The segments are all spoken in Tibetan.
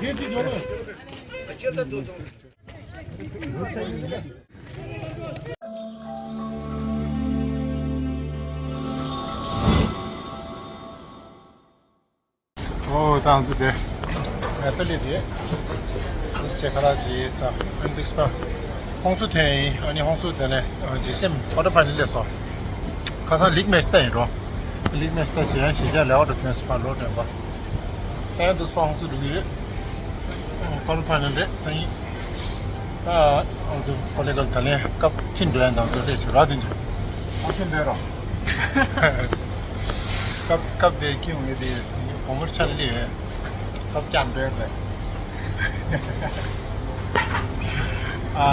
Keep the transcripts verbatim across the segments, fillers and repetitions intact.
ཨོ་ད་ང་ཚོ་དེ་ང་ཚོ་ལས་དེ་འདུག་ཆེ་ཁ་ལག་ཅིག་ཟ། ཨ་འདུག་སྤ་ཁོང་ཚོ་ཐོན་ཡིན། ཨ་ནི་ཁོང་ཚོ་དེ་ནས་ཇི་སེམ་ཀོ་ཊར་ཕའི་ནལ་ལས་སོང་། ཁ་སང་ལིག་མེ་ཆི་ལྟ་ཡིན་རོ། ལིག་མེ་ཆི་ལྟ་བྱེད་ཡང་གཞིས་ཆགས་ལས་ཨོ་ཏོ་ཐོན་སོང་ཕ་ལོ་སྟོན་པ། ཨ་འདུག་སྤ་ཁོང་ཚོ་འགྲོ་གི་ཡོད། ཀོ་ཊར་ཕའི་ནལ་རེད་སང་ཉིན། ཨ་ང་ཚོ་ཀོ་ལེ་གལ་ད་ལན་སྐབས་ཁྱིན་འགྲོ་ཡ་འདང་ཚོ་རེད་ཞུ་ར་དུན་ཅི། ཨ་ཁྱིན་འགྲོ་རོ། སྐབས་སྐབས་དེ་ཁྱིན་ངེ་དེ་གོང་བུར་ཆ་ལི་ཡོད། སྐབས་ཀྱང་འགྲོ་ཡ་འདང་། ཨ་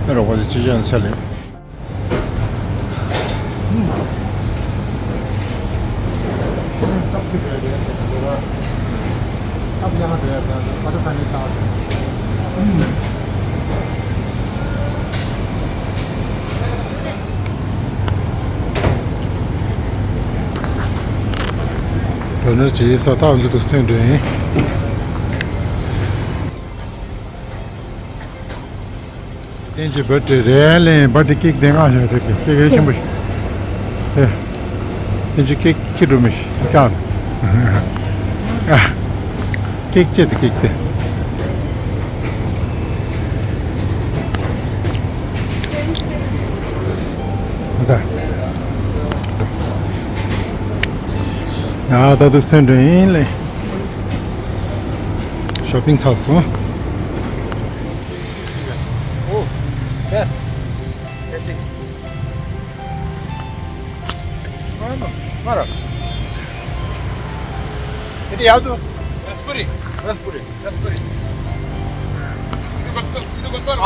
ནི་རོགས་པ་ཚོ་ཅི་བྱས་ནས་ཆ་ལེ། ལོ་ནར་གྱི་ས་ཐག་འཛུལ་དུ་ཐོན་འགྲོ་ཡིན། ཏན་ཅི་བར་ཏི་རེད་ལེ། བར་ཏི་ཀེག་དེ་ང་ཞིག་རེད། ཀེག་ཀེག་ཆེན་པོ་ཞིག་ཨེ། ཏན་ཅི་ཀེག་ཁྱི་འགྲོ་མི་ཞིག་ཀ་ཨ། ཀེག་ཅེ་དེ་ཀེག་དེ་ཟ། ཡ་ད་དུ་སྟོན་འགྲོ་ཡིན་ལེ། ཤོ་པིང་ཚར་སོང་། Oh, yes. Testing. Bueno, bueno. Iti yautu? Raspberry. Raspberry. Raspberry.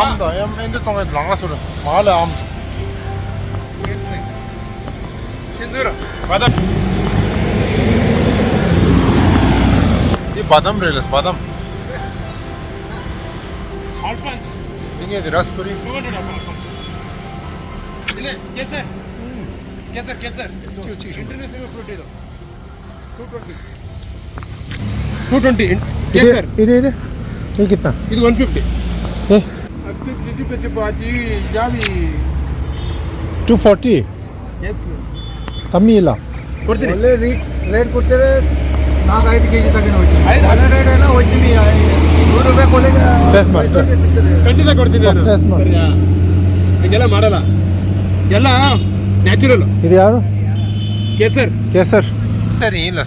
Am da, am ende tonga langa sura. Mala am. Sindura. Badam. Di badam relas, badam. Alphonse. Ini di raspberry. Ini, kesar. Kesar, kesar. International fruit itu. Two twenty. Two twenty. Kesar. Ini, ini. Ini kita. Itu one fifty. Eh? Abhi jiji pe bhaji yavi. Two forty. Yes. ಕಮ್ಮಿ ಇಲ್ಲ. ಕೊಡ್ತೀನಿ. ಒಳ್ಳೆ rate, rate ಕೊಡ್ತಾರೆ. ನಾಲ್ಕು ಐದು ಕೆಜಿ ತಗೊಂಡು ಹೋಗ್ತೀನಿ. ಐದು ಒಳ್ಳೆ ರೇಟ್ ಎಲ್ಲ ಹೋಗ್ತೀನಿ. ನೂರು ರೂಪಾಯಿ ಕೊಲೆಗೆ. ಟೆಸ್ಟ್ ಮಾಡಿ, ಟೆಸ್ಟ್. ಖಂಡಿತ ಕೊಡ್ತೀನಿ ನಾನು. ಟೆಸ್ಟ್ ಮಾಡಿ. ಸರಿಯಾ? ಹೀಗೆಲ್ಲ ಮಾಡಲ್ಲ. ಎಲ್ಲ ನ್ಯಾಚುರಲ್. ಇದು ಯಾರು? ಕೇಸರ್. ಕೇಸರ್. ಸರಿ, ಇಲ್ಲ.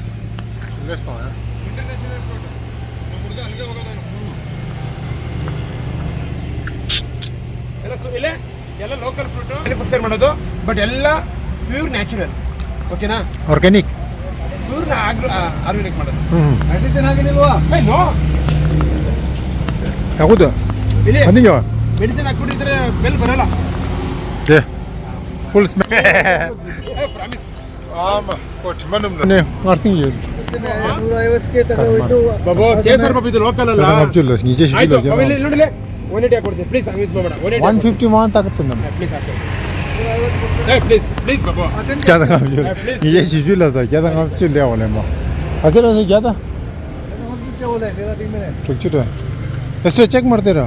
ಎಲ್ಲ ಸು-, ಇಲ್ಲೇ ಎಲ್ಲ ಲೋಕಲ್ ಫ್ರೂಟ್ ಮ್ಯಾನುಫ್ಯಾಕ್ಚರ್ ಮಾಡೋದು, ಬಟ್ ಎಲ್ಲ ಪ್ಯೂರ್ ನ್ಯಾಚುರಲ್. ಓಕೆನಾ? ಆರ್ಗ್ಯಾನಿಕ್. ಪ್ಯೂರ್ ಆಗ್ರೋ, ಆ, ಆರ್ಗ್ಯಾನಿಕ್ ಮಾಡೋದು. ಹ್ಮ್. ಮೆಡಿಸಿನ್ ಹಾಕಿದಿಲ್ವಾ? ಏ, ನೋ. ತಗೋದು. ಇಲ್ಲಿ ಬಂದಿದ್ಯೋ? ಮೆಡಿಸಿನ್ ಹಾಕ್ಬಿಟ್ಟಿದ್ರೆ ಸ್ಮೆಲ್ ಬರಲ್ಲ. ಏ, ಫುಲ್ ಸ್ಮೆಲ್. ಏ, ಪ್ರಾಮಿಸ್. ಆಮ, ಕೊಟ್ಟು ಮನುಮ್. ನೇ, ನರ್ಸಿಂಗ್ ಯು. ನೂರ ಐವತ್ತಕ್ಕೆ ತಗೋಯ್ತು. ಬಾಬು, ಕೇಸರ್ ಬಾಬು ಇದು ಲೋಕಲ್ ಅಲ್ಲ. ಆಯ್ತು, ಅವೆಲ್ಲ ಇಲ್ಲಿ ನೋಡಿಲೆ. ಒನ್ ಏಯ್ಟಿ ಕೊಡ್ತೀನಿ, ಪ್ಲೀಸ್, ಹಂಗೆ ಇದು ಬೇಡ. One eighty one fifty one ತಗೋತೀನಿ ನಾನು. ಪ್ಲೀಸ್ ಹಾಕಿ. ಏ, ಪ್ಲೀಸ್, ಪ್ಲೀಸ್ ಬಾಬು. ಕ್ಯಾ ತಗೋ? ಏ, ಪ್ಲೀಸ್. ನಿಜ ಶಿಶು ಇಲ್ಲ ಸರ್, ಕ್ಯಾ ತಗೋ? ಅಸಲ ಕ್ಯಾ ತಾ? ಟುಕ್ ಚುಟ. ಎಷ್ಟು ಚೆಕ್ ಮಾಡ್ತೀರಾ?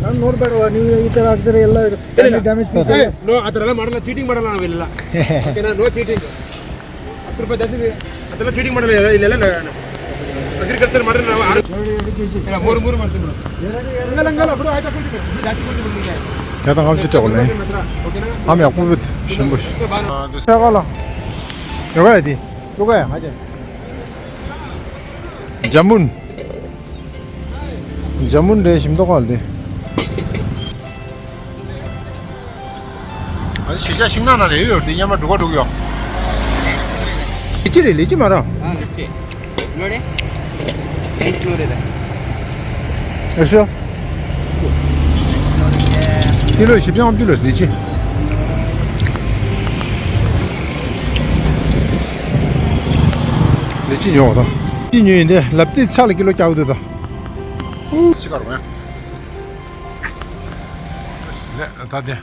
ನಾನು ನೋಡ್ಬೇಡವಾ, ನೀವು ಈ ಥರ ಹಾಕ್ತಾರೆ ಎಲ್ಲ. ಇಲ್ಲ, ಇಲ್ಲ. Damage piece. ಏ, ನೋ, ಆ ಥರ ಎಲ್ಲ ಮಾಡಲ್ಲ, ಚೀಟಿಂಗ್ ಮಾಡಲ್ಲ ನಾವೆಲ್ಲ. ಓಕೆನಾ? No cheating. ಹತ್ತು ರೂಪಾಯಿ ಜಾಸ್ತಿ ಇದೆ. ಅದೆಲ್ಲ ಚೀಟಿಂಗ್ ಮಾಡಲ್ಲ, ಇಲ್ಲೆಲ್ಲ ಅಗ್ರಿಕಲ್ಚರ್ ಮಾಡಿದ್ರೆ ನಾವು ಆರು, ಇಲ್ಲ, ಮೂರು, ಮೂರು ಮಾಡ್ತೀವಿ ಬಿಡು. ಹಂಗಲ್ಲ, ಹಂಗಲ್ಲ, ಬಿಡು, ಆಯ್ತಾ, ಕೊಡ್ತೀವಿ. ಜಾಸ್ತಿ ಕೊಡ್ತೀವಿ ಬಿಡು ನಿಮಗೆ. ಯಾವ್ದು ಹಂಗೆ ಚಿಟ್ಟ ಒಳ್ಳೆ. ಓಕೆನಾ? ಆಮೆ ಅಪ್ಪು ಬಿತ್ತು, ಶಿಂಬುಷ್. ಬಾ. ಆ, ದೋಸೆ ಆಗಲ್ಲ. ಯೋಗ ಐತಿ. ಯೋಗ, ಆಚೆ. ཇ་མུན། ཇ་མུན་རེད། ཞིམ་མདོག་ཁ་ལ་དེ། ཨ་ནི་གཞིས་ཆགས་ཤིང་ནགས་ནང་ལ་ཡོད་ཡོད་དེ་མཉམ་པ་འགྲོ་ག་འགྲོ་གི་ཡོད། ལི་ཅི་རེད། ལི་ཅི་མ་ར། ཨ་ལི་ཅི། ལོ་རེད། ཨེ་ལོ་རེད། ཨེ་ཤོ། ཀི་ལོ་བཞི་བཅུ་ལྔ་བཅུ་ལ་ལི་ཅི། ལི་ཅི་ཉོ་བ་དང་། ལི་ཅི་ཉོ་ཡིན་ཏེ་ལབ་ཏི་ཚ་ལ་ཀི་ལོ་རྒྱག་འདུག་ད། ཤི་ཀར་ཝེ། ལེ་ད་དེ།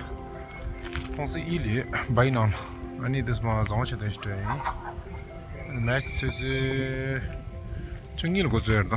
ཁོང་སི་ཨི་ལི་བའི་ནང་ཨ་ནི་དེ་སྨ་བཟང་བ་ཆེ་དོན་ཞིག་སྤྲད་ཡིན། མེ་སི་ཆུ་ཚོད་བཅུ་གཉིས་ལ་འགོ་ཚུགས་ཡོད་ད།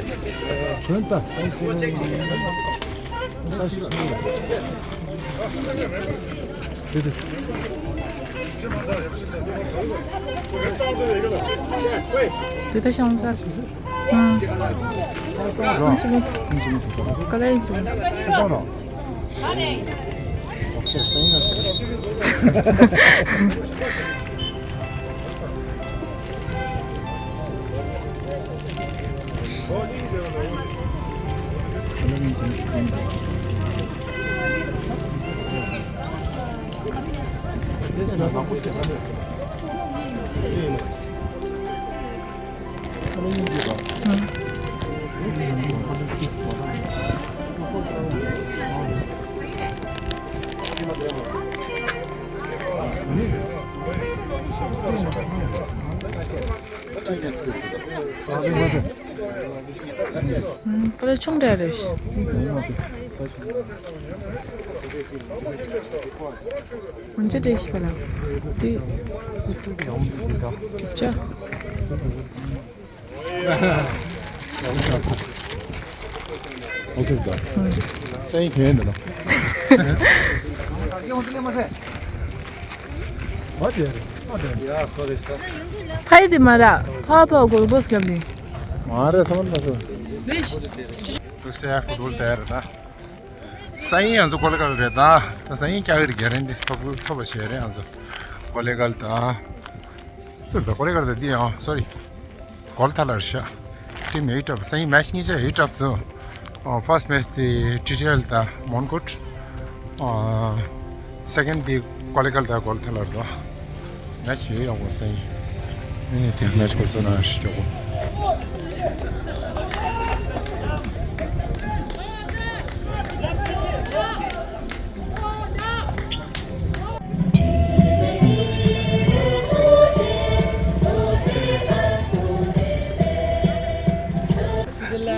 དོན་དག་དེ་ད་ཤང་ས། ཨང་། ཨང་། ཅི་མི་ཐུབ། ཅི་མི་ཐུབ། ག་ལ་ཡིན་ཅི་མི་ཐུབ། ཨུམ། པ་ལས་ཆུང་འདྲ་རེད། ང་ཚོ་བསྡད་ཤི་པ་ལ། དེ། ཁྱབ་ཆ། ཨོ་ཁེ་ད། སེང་གེ་འདི་ལ། ཕ་ཡི་དེ་མ་ར། ཕ་ཕ་གོལ་གོས་སྐྱབས་ནི། མ་རེད་སོང་ན་སོ། རེད། སེ་ཧྥུ་ཏོལ་དེ་རེད་ད། སང་ཉིན་ང་ཚོ་ཀོ་ལེ་གལ་རེད་ད། ད་སང་ཉིན་ཀྱག་རི་གེ་རེན་ཏིས་ཐོབ་ཐོབ་པ་བྱས་རེད་ང་ཚོ། ཀོ་ལེ་གལ་ད། སུར་ད་ཀོ་ལེ་གལ་ད་འདི་ཡང་སོ་རི། གོལ་ཐ་ལར་ཤ། ཊིམ་ཡིད་གྲབས་སང་ཉིན་མེ་ཆི་གཉིས་ཆ་ཡིད་གྲབས་སོ། ཕར་སི་མེ་ཆི་དེ་ཊི་ཊི་ཨེལ་ད་མོན་གྷོ། སེ་ཀེན་ཌི་དེ་ཀོ་ལེ་གལ་ད་གོལ་ཐ་ལར་དོ། མེཆ་ཡོད་ཡོད་པ་སེ། ཨེ་དེ་མེཆ་ཁོ་ཚོ་ན་ཤི་ཆོག་གོ།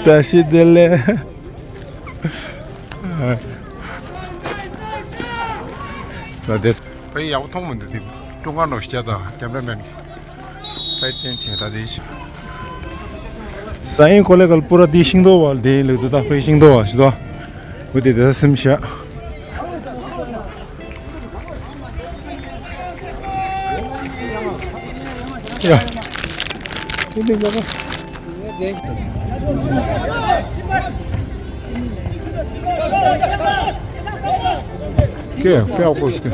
བཀྲ་ཤིས་བདེ་ལེགས། ལ་དེ། ཕ་ཡི་ཡག་པོ་མཐོང་མི་འདུག་དེ་ཀྲུང་དཀར་ནོ་ཤ་དང་ཀེམ་ར་མེན་སའིད་ཅན་བྱས་ད་དེ་ཤི། སང་ཉིན་ཀོ་ལེ་གལ་པུ་ར་དེ་ཤིང་ཏོག་བ་དེ་ལེགས་འདུག་ད་ཕ་ཡི་ཤིང་ཏོག་བ་ཤི་དོ། འུ་དེ་དེ་ས་སིམ་ཤ། ཡ། འུ་དེ་ག་པ། ཀེ་ཀེ་ཨོ་ཀོས་ཀེ།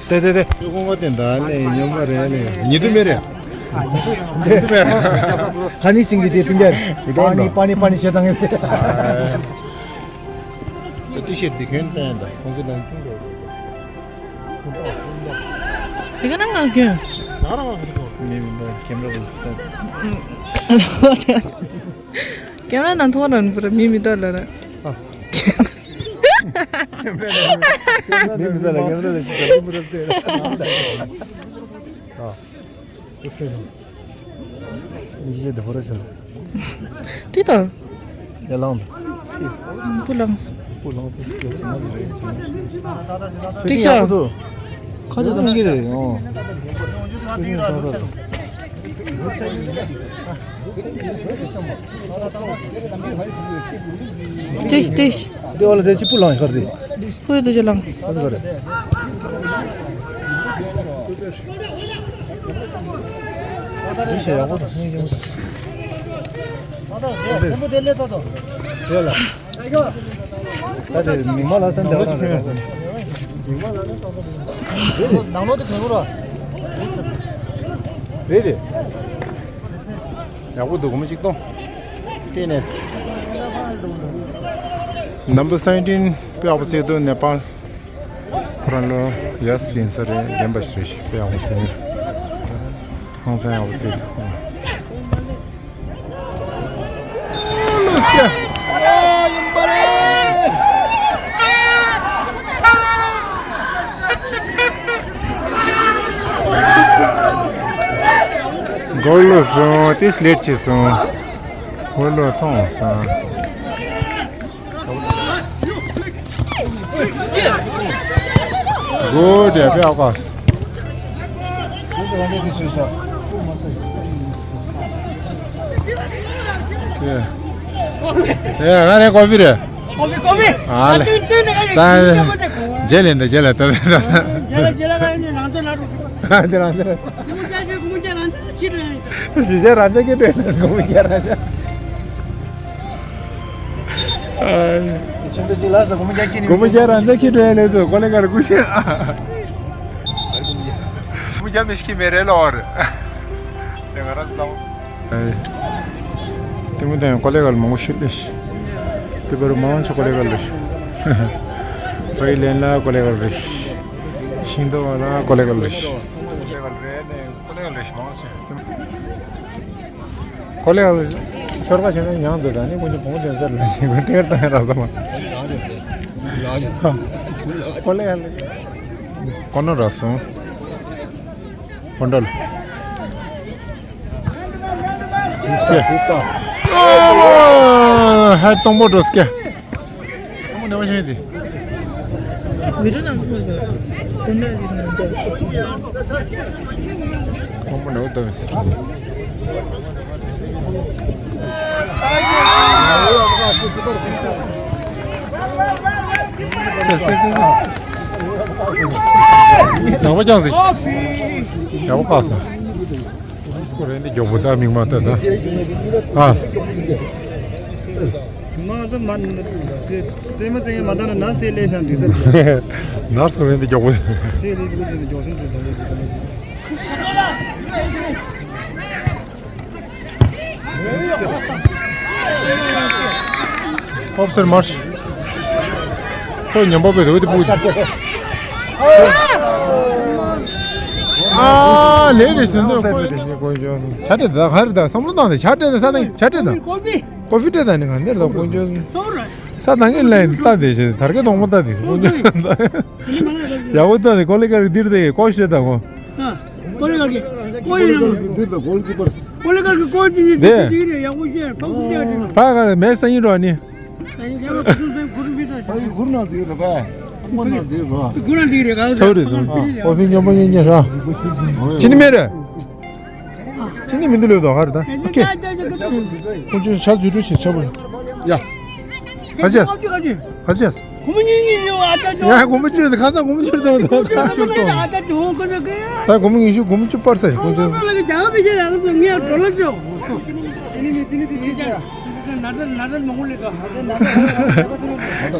དེ་དེ་དེ། ཀོང་པ་དེ་འདྲ་ནས་ཉོན་པ་རེད་ནས་ཉི་དུ་མེ་རེད། ཁ་ནི་སིང་གི་དེ་པིན་རྒྱ་རེད། པ་ནི་པ་ནི་པ་ནི་བཤད་སྟངས་ཡིན། ཏི་ཤེར་འདི་གྱོན་བསྟན་དང་ཁོང་ཚོ་ལ་ཅུང་འདྲ། དེ་ག་ནང་ང་གྱོན། ང་རང་ང་གྱོན། མི་མི་འདུག་ཀེམ་ར་བུ་ཀེམ་ར་ནང་མཐོང་རང་བུ་ར་མི་མི་འདུག་ལ་ར། མི་མི་འདུག་ལ་ཀེམ་ར་ལ་ཅི་ཀེམ་ར་བུ་ར་བལྟས། ཨ། ཡིད་ཆེས་དེ་ཧོ་ར་ཆེ་ལ། དེ་དང་། ཡ་ལང་། པུ་ལང་། པུ་ལང་ཚོ་ཞིག་ཡོད་ཚོད་མ་གི་རེད་ཚོད་མ་ཞིག་དེ་ཤ། ཁོ་ཚོ་ཁོ་ཚོ་གཉིས་ཀྱི་རེད་ཨོ། ཏིཤ་ཏིཤ། དེ་བ་ལ་དེ་ཅི་པུ་ལང་ཤར་དེ། ཁོའི་དུ་ཅི་ལངས། ཨ་ཙི་རེད། འདི་ཞེ་ཡག་པོ་དང་སྙིང་རྗེ་མོ་དང་། ཚན་པོ་དེ་ལས་ཚ་དོ། དེ་ལ། ད་དེ་མིག་མ་ལ་སན་དེ་བ་དང་རེད། ནང་ལོགས་དེ་གོན་རོགས། རེད་དེ། ཡག་པོ་འདུག་སྒོར་མོ་གཅིག་སྟོང་། ཏེ་ནེས། Number seventeen དཔེ་ཡག་པོ་བྱས་འདུག་ནེ་པཱལ། ཁོ་རང་ལོ་ཡ་སི་ལིན་ས་རེད་རྒན་པ་ཞིག་རེད་དཔེ་ཡག་པོ་བྱས། ཧང་སང་ཡག་པོ་བྱས་འདུག་ལོས་ཀྱ། གོལ་ལོས་སོང་། ཏིས་ལེད་བྱས་སོང་། གོལ་ལོས་མཐོང་སོང་། གོལ་དེ་དཔེ་ཨ་ཁ། ཨེ། ཨེ། ང་རེ་ཀོ་ཕི་རེད། ཀོ་ཕི་ཀོ་ཕི། ཨ་ལེ། ད་རྗེས་ལེན་ད་རྗེས་ལེན་ད། རྗེས་ལེན་རྗེས་ལེན་ང་ནི་རང་ཚོ་ལ་རུ། རང་ཚོ་རང་ཚོ། གཞི་བྱས་རང་ཚོ་སྐྱིད་འགྲོ་ཡིན། གཞི་བྱས་རང་ཚོ་སྐྱིད་འགྲོ་ཡིན་ན་སྒོར་མོ་བརྒྱ་རང་ཚོ། ཨ། ཆུང་དུ་ཅིག་ལ་ས་སྒོར་མོ་བརྒྱ་ཁྱེར་ནས། སྒོར་མོ་བརྒྱ་རང་ཚོ་ཁྱེར་འགྲོ་ཡ་ལས་དུ་ཀོ་ལེ་གར་ཀུ་ཤི། སྒོར་མོ་བརྒྱ་མི་ཤི་མེ་རེ་ལོར། དེ་ང་རང་ཚོ། ཨ། དེ་མོ་དེ་ཀོ་ལེ་གར་མང་པོ་ཤུལ་ལེ་ཤི། དེ་བར་མང་ཆེ་ཀོ་ལེ་གར་ལེ་ཤི། བའི་ལེན་ལ་ཀོ་ལེ་གར་ལེ་ཤི། ཤིང་ཏོག་ལ་ཀོ་ལེ་གར་ལེ་ཤི། ཀོ་ལེ་གར་ལེ་ཤི་མང་ཆེ། ཀོ་ལེ་ཤོར་ཁ་བྱས་ན་ཡང་འདོད་ད་ནི་ཀུན་གྱི་བོང་བུ་དོན་སར་ལ་ཞིག་ཀུན་ཏེར་དང་ར་ས་མ། ཀོ་ལེ་ཀོ་ནོ་ར་སོང་། ཧོན་ཌ་ལ། ཧེ་སྟོང་པོ་འགྲོ་སྐྱེ། སྟོང་པོ་ནེ་བ་ཤེས་ཏེ། བི་ཌིའོ་ནང་ཐོན་པ། ཧོན་ཌ་གི་ནང་དུ། སྟོང་པོ་ནེ་བ་ལྟ་བས། ནང་པ་ཀྱང་ཟིག་ཡག་པོ་བཀག་སོང་། ཁོ་རེ་འདི་མགྱོགས་པོ་ད་མིག་མ་ལྟ་ད། ཨ། མ་ཟ་མ་ནི་ཙེ་མ་ཙེ་མ་ད་ན་ན་སེ་ལེ་ཤང་འདི་ཟེར། ནར་སི་ཁོ་རེ་འདི་མགྱོགས་པོ། སེ་ལེ་འདི་ཟེར་མགྱོགས་སེ་འདི་ད་ལེ་ཟེར་ད་ལེ་ཟེར། ཨོབ་སར་མར་ཤི། ཁོ་ཉམས་པོ་བས་འོད་དེ་སྤུ། ཨ་ལེ་རེ་སི་ནོ། ཆ་ཏྲེ་ད་ཧར་ད་བསམ་བློ་བཏང་སྟེ་ཆ་ཏྲེ་ད་ས་དང་ཆ་ཏྲེ་ད། ཀོ་ཕི་ཏྲེ་ད་ནི་ག་འདིར་ད་དཀོན་མཆོག་ས་དང་གི་ལན་ལྟ་དེ་ཞེ་དར་གི་གདོང་མོ་ལྟ་དེ་དཀོན་མཆོག་ཡག་པོ་ལྟ་དེ་ཀོ་ལི་གར་འདིར་དེ་ཀོ་ཤེ་ད་ཀོ། ཀོ་ལི་གར་གི་ཀོ་ཡིན་ནམ། འདིར་ད་ཀོ་ལི་གི་པར། ཀོ་ལི་གར་གི་ཀོ་ཅི་ནི་དེ་དེ་རེད། ཡག་པོ་ཤེས་ཕ་གུ་ཤེས་ཨ་ཏི་ན། ཕ་ག་མེད་ས་ཡིན་རོ་ནི། ཨ་ཡིན་རྒྱལ་བ་ཁུ་སུམ་སེང་ཁུ་སུམ་པི་ཏྲ་ཤ། ཨ་ཡིན་གུར་ནང་དེ་རེད་པ། ཁུར་ནང་དེ་རེད། ཚ་བོ་རེད་དོ། ཨོ་ཕི་སྙོམས་པོ་སྙོམས་སྙོམས་ར། ཅི་ནི་མེད་རེད། ཅི་ནི་མི་འདུག་ལོས་དོ་ཧ་རེད་ད། ཨོ་ཁེ། ཁོང་ཚོས་ཤ་འཛུལ་འགྲོ་ཞིག་ཆ་བོ། ཡ། ཧ་ཅེས། ཧ་ཅེས། ཡ་སྒོར་མོ་བཅུ་དེ་ཁ་སང་སྒོར་མོ་བཅུ་བཏང་བཏང་བཏང་བཅུ་བཏང་། ད་སྒོར་མོ་ཉི་ཤུ་སྒོར་མོ་བཅུ་སྤར་ས་ཡིན་ཁོང་ཚོས།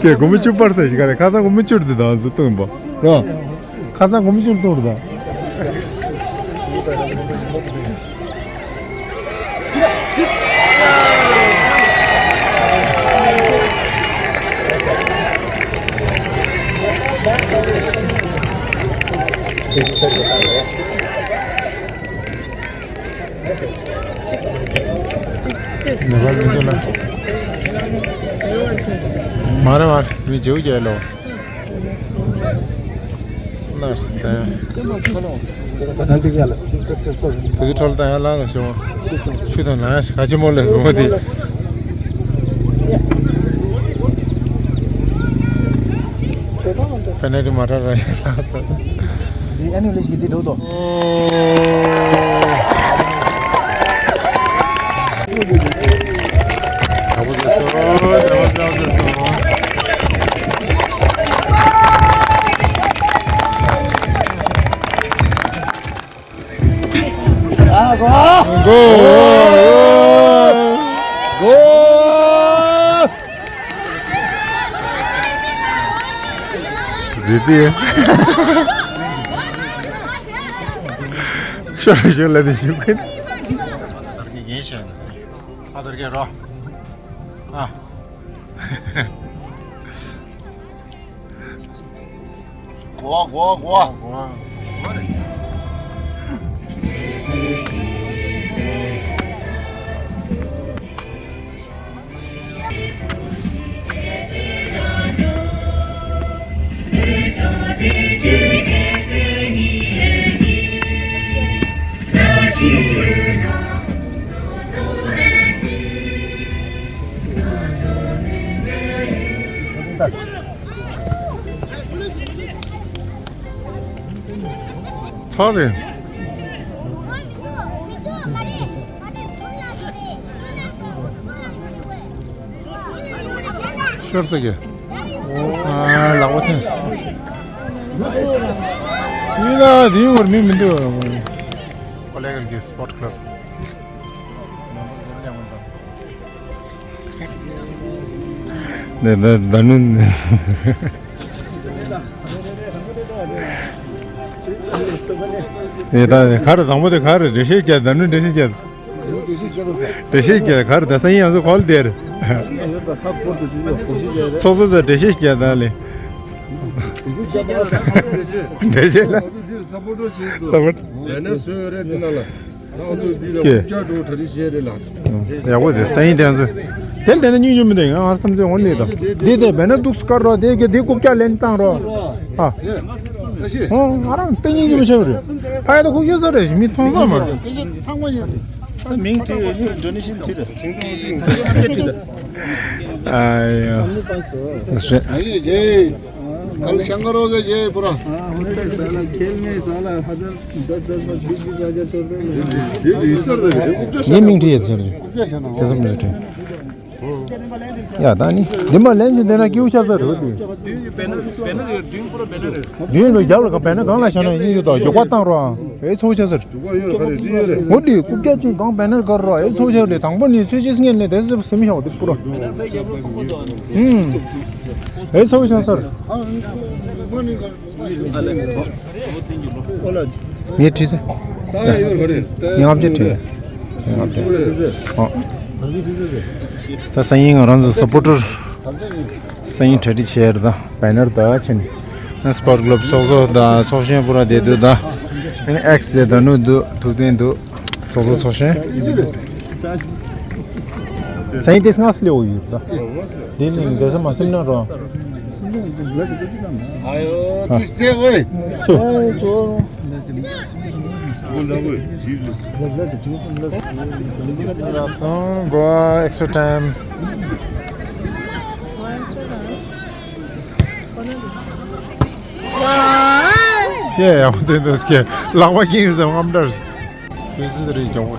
ཁྱེད་སྒོར་མོ་བཅུ་སྤར་ས་ཞིག་ག་རེ་ཁ་སང་སྒོར་མོ་བཅུ་དེ་དང་ཟུར་བཏང་པ་རོ། ཁ་སང་སྒོར་མོ་བཅུ་བཏང་རུ་དང་། ནེ་པཱལ་མི་འདུག་ལ། མ་རེད་མ་རེད་མི་བྱེའུ་རྒྱལ་ལོ། ནར་སི་དང་། བུ་ཚོ་ཁྲོལ་དང་ཡང་ལངས་ལ་ཤོག་ཆུ་དང་ལངས་ཤིག་ག་ཅི་མོ་ལས་མོ་དེ། ཕེ་ནལ་ཊི་མ་རག་ར་ཡང་ལངས་སོང་། འདི་ཨ་ནུ་ལེ་ཞིག་གི་འདི་འགྲོ་དོ། ཟི་ཏི། ཤོར་ཤོར་ལ་དེ་ཞིག་ཁུན། ཨ་དར་གེ་རོ། ཨ། གོ་གོ་གོ། ཚར་རེད། ཤོར་སོང་གི། ཨ་ལག་པ་འཐེན་སོང་། ཡིན་ལ་དེའི་བར་མི་མི་འདུག་ཀོ་ལེ་གལ་གྱི་སི་པོར་ཊི་ཀ་ལབ། ནས་ད་ད་ནུ། ནས་ད་ག་རེ་དང་པོ་དེ་ག་རེ་འགྲེལ་བཤད་རྒྱག་ད་ནུ་འགྲེལ་བཤད་རྒྱག་འགྲེལ་བཤད་རྒྱག་ག་རེ་ད་སང་ཉིན་ང་ཚོ་གོལ་དེར། ཚོགས་གཙོ་ཚོ་འགྲེལ་བཤད་རྒྱག་ད་ལེ། འགྲེལ་བཤད་ལ། ས་པོ། ཡང་ན་བཟོས་ཡོད་རེད་འདི་ནང་ལ། ང་ཚོ་འདི་ལ་ཀྱེ། རྐུབ་བཀྱག་འགྲོ་གྲ་སྒྲིག་བྱས་རེད་ལགས། ཡག་པོ་རེད་སང་ཉིན་དེ་ཚོ། དེ་ལ་དེ་ནས་སྙིང་རྗེ་མི་འདུག་ང་བསམ་ཚུལ་འོང་ལེ་དང་། འདི་དེ་བས་ན་འདུག་སྐར་རོ་དེ་གི་དེ་རྐུབ་བཀྱག་ལེན་བཏང་རོ། ཨ། ཨོ། ང་རང་དཔེ་སྙིང་རྗེ་མོ་ཆགས་རེད། ཕ་ཡ་ད་ཁུག་ཀྱོག་ས་རེད། མི་མཐོང་ས་མ་རེད། མིང་བྲིས་ཡོད་ནི་ཌོ་ནེ་ཤན་བྲིས་རེད། ཨ་ཡ། ཨ་ཡེ་ཇེ། कल शंकर हो गए जी पूरा। हाँ, होता है साला, खेल में साला हजार, दस दस बार, बीस बीस हजार चल रहे हैं। ངའི་མིང་བྲིས་ཡོད་ཟེར། ཁ་སང་མིང་བྲིས། ཡ་ད་ནི་འདི་མ་ལན་ཞིག་འདི་ན་སྐྱིའུ་ཤ་ཚ་རེད་འདི། མདུན་ལ་རྒྱབ་ལ་གང་བེ་ན་གང་ལ་བཞག་ན་ཡིན་ཡོད་དོ། མགྱོགས་པ་བཏང་རོགས། ཨེ་ཚོགས་ཤ་ཚ་རེད། འོ་འདི་རྐུབ་བཀྱག་ཅིག་གང་བེ་ན་གར་རོགས། ཨེ་ཚོགས་ཤ་རེད། དང་པོ་ནི་ཚོས་ཅི་སྙན་ནས་དེ་ཚོ་སེམས་ཤོག་འདི་པུ་རོ། ཨེ་ཚོགས་ཤ་ཚ་རེད། ངས་བྲིས་ཟེར། ཡང་ལྔ་བརྒྱ་བྲིས། ལྔ་བརྒྱ། ཨོ། ད་སང་ཉིན་ང་རང་ཚོ་སབ་པོར་ཊར། སང་ཉིན་གྲ་སྒྲིག་བྱས་རེད། ད་བེ་ནར་ད་ཕྱིན། ང་སི་པོར་ཊི་ཀླབ་ཚོགས་གཙོ་ད་ཚོགས་གཞོན་པུ་ར་བསྡད་འདུག་ད་ཨེག་སི་དེ་ད་ནུ་འདུག་ཐུག་བསྟན་འདུག་ཚོགས་གཙོ་ཚོགས་གཞོན། སང་ཉིན་དེ་སྔ་སི་ལེའོ་ཡོད་ད། དེ་ནི་འདས་ས་མ་སེམས་ན་རོ། ཨ་ཡོ། དུས་ཚེ་ཝེ། ཚེ། ལགས་སོང་། Go extra time. ཡེ་ཡང་དེ་འདུག་སྐད་ལག་པ་ཀིང་ཟེར་རྔམ་འདྲ། དཔེ་སྲིད་རེད་ཀྱང་བ།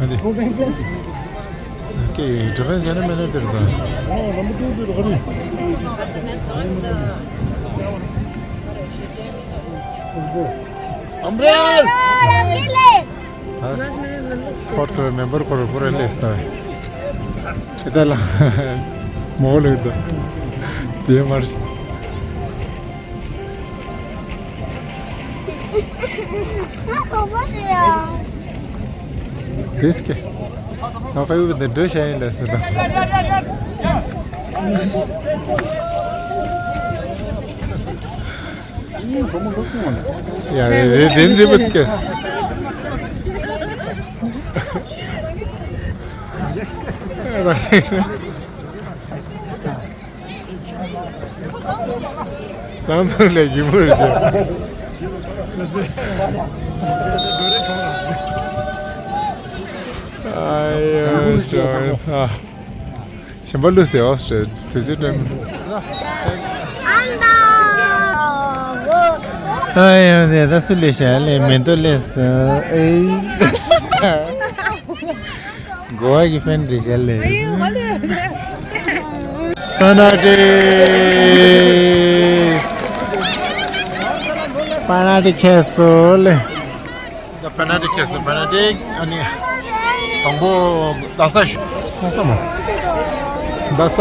ཨ། ཨ་འདི། ཀེ་ཌི་ཕེན་སི་ཡང་ན་མེད་ན་དེར་ག་ཨམ་རེལ། ད་སི་པོར་ཊི་ཀླབ་མེམ་བར་ཁོ་རང་པུ་ར་ལས་ད། ཁྱེད་ལ་མོ་ལེགས་ད། དེ་མར། དེས་ཀྱི། ང་ཕ་ཡུལ་དུ་འགྲོ་བྱ་ཡིན་ལ་ཟེར་ད། ཡ་རེད་རེད་རེད་རེད་བུ་ཀེ། ལང་ཚོ་ལས་ཡིན་པར་བྱེད། ཨ་ཡ་ཅོ་ཨ། གཞན་པ་ལུས་ཟེར་བ་ཟེར་དུས་ཚོད་སྟོན། ཨ་ཡ་དེ་ད་སུ་ལས་བྱ་ལས་མེ་ཏོག་ལས་སུ་ཨེ། གོ་བ་གི་ཕན་འདྲི་བྱ་ལས། པ་ན་ཏི། པ་ན་ཏི་ཁེ་སོ་ལེ། ད་པེ་ན་ཏི་ཁེ་སོ། པེ་ན་ཏི་ཨ་ནི། དང་པོ་རྡ་ས་ཤུ། རྡ་ས་མ། རྡ་ས།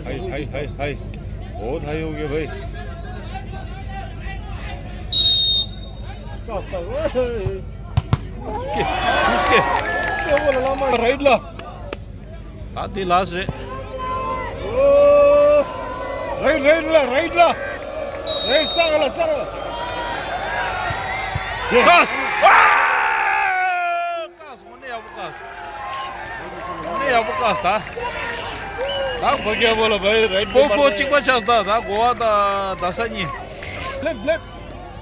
हाय, हाय, हाय, हाय। बहुत हाई हो गया भाई। ཀེ། ཀུས་ཀེ། ཨོ་ལ་ལ་མ་རའིཊ་ལ། ད་དེ་ལ་སི་རེད། རའིཊ་རའིཊ་ལ་རའིཊ་ལ། རའིཊ་ས་ག་ལ་ས་ག་ལ། ཀ་སི། ཨ། ཀ་སི་དངོས་གནས་ཡག་པོ་ཀ་སི། དངོས་གནས་ཡག་པོ་ཀ་སི་ད། ད་ཕོ་རྒྱལ་པོ་ལ་བའི་རའིཊ་ཕོ་ཕོ་གཅིག་པ་ཆགས་ད། ད་གོ་བ་ད་རྡ་ས་གཉིས། ལེབ་ལེབ།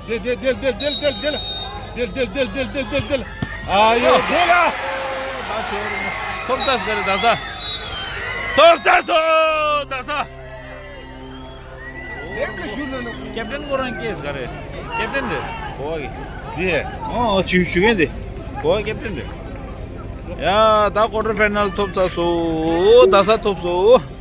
དེ་དེ་དེ་དེ་དེ་དེ་དེ་དེ་དེ་དེ་དེ་དེ་དེ་དེ། ཨ་ཡོ་དེ་ལ། ད་ཚོ་ཐོབ་ཚ་སི་ག་རེ་རྡ་ས། ཐོབ་ཚ་སོ་རྡ་ས། ལེབ་ལ་ཞུ་ནོ་ནོ། ཀེབ་ཊན་ཁོ་རང་སྐྱེས་ག་རེ། ཀེབ་ཊན་རེད་གོ་བ་གི། དེ། ཨོ་ཞུ་ཞུ་མཁན་དེ། གོ་བ་ཀེབ་ཊན་རེད། ཡ་ད་ཀོ་ཊར་ཕའི་ནལ་ཐོབ་ཚ་སོ་རྡ་ས་ཐོབ་སོ།